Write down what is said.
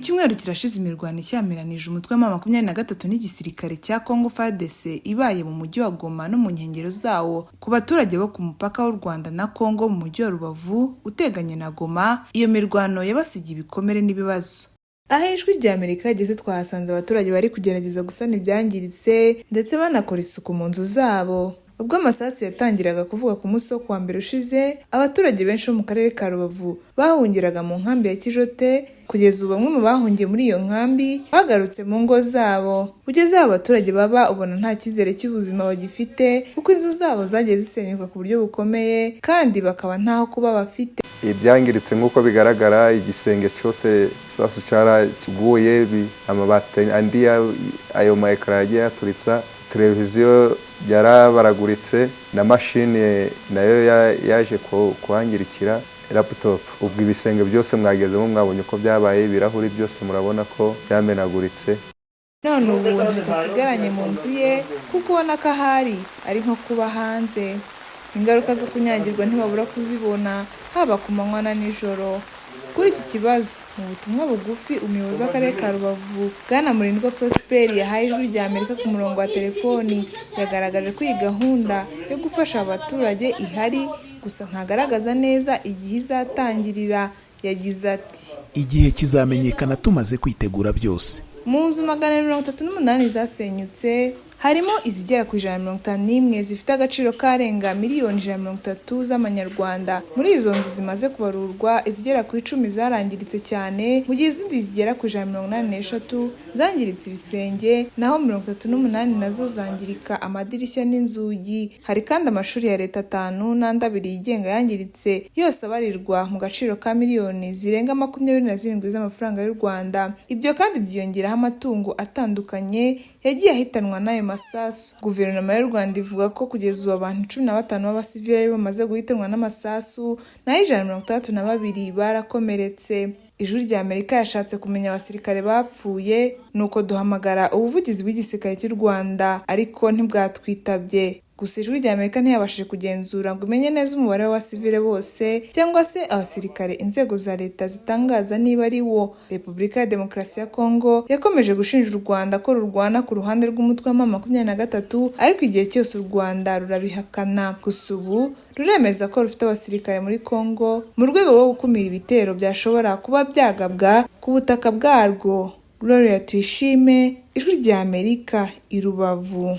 Icyumweru kirashize imirwano ishyamiranyije umutwe wa M23 n'igisirikare cya Congo FARDC ibaye mu mujyi wa Goma no mu nkengero zawo. Ku baturage bo ku mupaka w'u Rwanda na Congo mu mujyi wa Rubavu uteganye na Goma, iyo mirwano yabasigiye ibikomere n'ibibazo. Aho Ijwi rya Amerika yageze, twahasanze abaturage bari kugerageza gusana ibyangiritse ndetse banakora isuku mu nzu zabo. Ubwo amasasu yatangiraga kuvuga ku munsi wo kuwa mbere ushize, abaturage benshi bo mu karere ka Rubavu bahungiraga mu nkambi ya Kijote. Kugeza ubu bamwe mu bahungiye muri iyo nkambi bagarutse mu ngo zabo. Ugeze aho abaturage baba, ubona nta cyizere cy'ubuzima bagifite, kuko inzu zabo zagiye zisenyuka ku buryo bukomeye kandi bakaba ntaho kuba bafite. Ibyangiritse nk'uko bigaragara, igisenge cyose isasu cyaraguye, amabati andi ayo ma écrans yagiye yaturitsa, televiziyo yarabaraguritse na mashini nayo yaje kuhangirikira, laptop. Ubwo ibisenge byose mwagezemo, mwabonye uko byabaye, ibirahuri byose murabona ko byamenaguritse. None ubu ntacyo mu nzu ye, kuko ubona ko ahari ari nko kuba hanze. Ingaruka zo kunyagirwa ntibabura kuzibona, haba ku manywa na nijoro. Kuri iki kibazo, mu butumwa bugufi umuyobozi w'akarere ka Rubavu, Bwana Murindwa Prosper, yahaye Ijwi rya Amerika ku murongo wa telefoni, yagaragaje ko iyi gahunda yo gufasha abaturage ihari, gusa ntagaragaza neza igihe izatangirira. Yagize ati: Igihe kizamenyekana tumaze kwitegura byose. Mu nzu 238 zasenyutse, harimo izigera ku 151 zifite agaciro karenga miliyoni 130 z'amanyarwanda. Muri izo nzu zimaze kubarurwa, izigera ku 10 zarangiritse cyane, mu gihe izindi zigera ku 183 zangiritse ibisenge, naho 38 nazo zangirika amadirishya n'inzugi. Hari kandi amashuri ya leta atanu n'andi abiri yigenga yangiritse, yose abarirwa mu gaciro ka miliyoni zirenga 27 z'amafaranga y'u Rwanda. Ibyo kandi byiyongeraho amatungo atandukanye yagiye ahitanwa n'ayo masasu. Guverinoma y'u Rwanda ivuga ko kugeza ubu abantu 15 b'abasivili aribo bamaze guhitanwa n'amasasu, naho 162 barakomeretse. Ijwi rya Amerika yashatse kumenya abasirikare bapfuye, nuko duhamagara ubuvugizi bw'igisirikare cy'u Rwanda, ariko ntibwatwitabye. Gusa Ijwi rya Amerika ntiyabashije kugenzura ngo imenye neza umubare w'abasivile bose cyangwa se abasirikare inzego za leta zitangaza niba ari wo. Repubulika ya Demokarasi ya Kongo yakomeje gushinja u Rwanda ko rurwana ku ruhande rw'umutwe wa M23, ariko igihe cyose u Rwanda rurabihakana. Gusa ubu ruremeza ko rufite abasirikare muri Kongo mu rwego rwo gukumira ibitero byashobora kuba byagabwa ku butaka bwarwo. Gloria Tuyishime, Ijwi rya Amerika, i Rubavu.